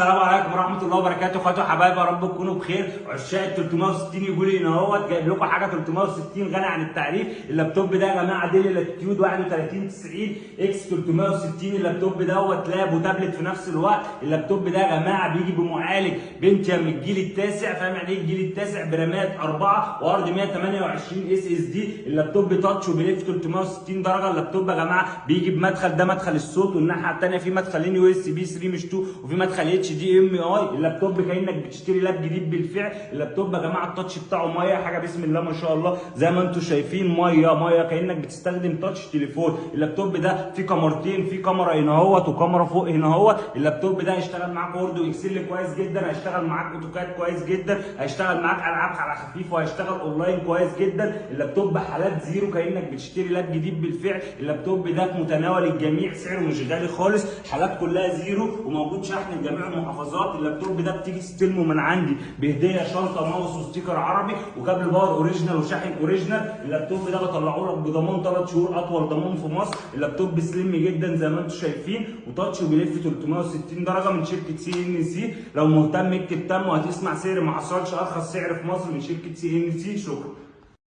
السلام عليكم ورحمة الله وبركاته. اخواتي وحبايبي، يا رب تكونوا بخير. عشاق ال 360 يقولوا ان اهوت جايب لكم حاجة 360 غني عن التعريف. اللابتوب ده يا جماعة Dell Latitude 3190 X 360. اللابتوب دوت lap و tablet في نفس الوقت. اللابتوب ده يا جماعة بيجي بمعالج Pentium الجيل التاسع، فاهم يعني ايه الجيل التاسع؟ برامات 4 وهارد 128 SSD. اللابتوب touch وبيلف 360 درجه. اللابتوب يا جماعة بيجي بمدخل، ده مدخل الصوت، والناحية الثانية في مدخلين USB 3 مش 2، وفي مدخل HDMI. اللابتوب كانك بتشتري lap جديد بالفعل. اللابتوب يا جماعة ال touch بتاعه مية، حاجة بسم الله ما شاء الله، زي ما انتم شايفين مية مية، كانك بتستخدم touch تليفون. اللابتوب ده فيه كاميرتين، فيه كاميرا هنا اهوت وكاميرا فوق هنا اهوت. اللابتوب ده هيشتغل معاك Word و Excel كويس جدا، هيشتغل معاك AutoCAD كويس جدا، هيشتغل معاك العاب على خفيف، وهيشتغل اونلاين كويس جدا. اللابتوب حالات zero، كانك بتشتري lap جديد بالفعل. اللابتوب ده في متناول الجميع، سعره مش غالي خالص، حالات كلها zero، وموجود شحن لجميع المحافظات. اللابتوب ده بتيجي تستلمه من عندي بهديه شنطه ماوس و sticker عربي وكابل power original وشاحن original. اللابتوب ده بطلعه لك بضمان 3 شهور، اطول ضمان في مصر. اللابتوب slim جدا زي ما انتم شايفين، و touch وبيلف 360 درجه من شركة CNC. لو مهتم اكتب تم وهتسمع سعر ما حصلش، ارخص سعر في مصر من شركة CNC. شكرا.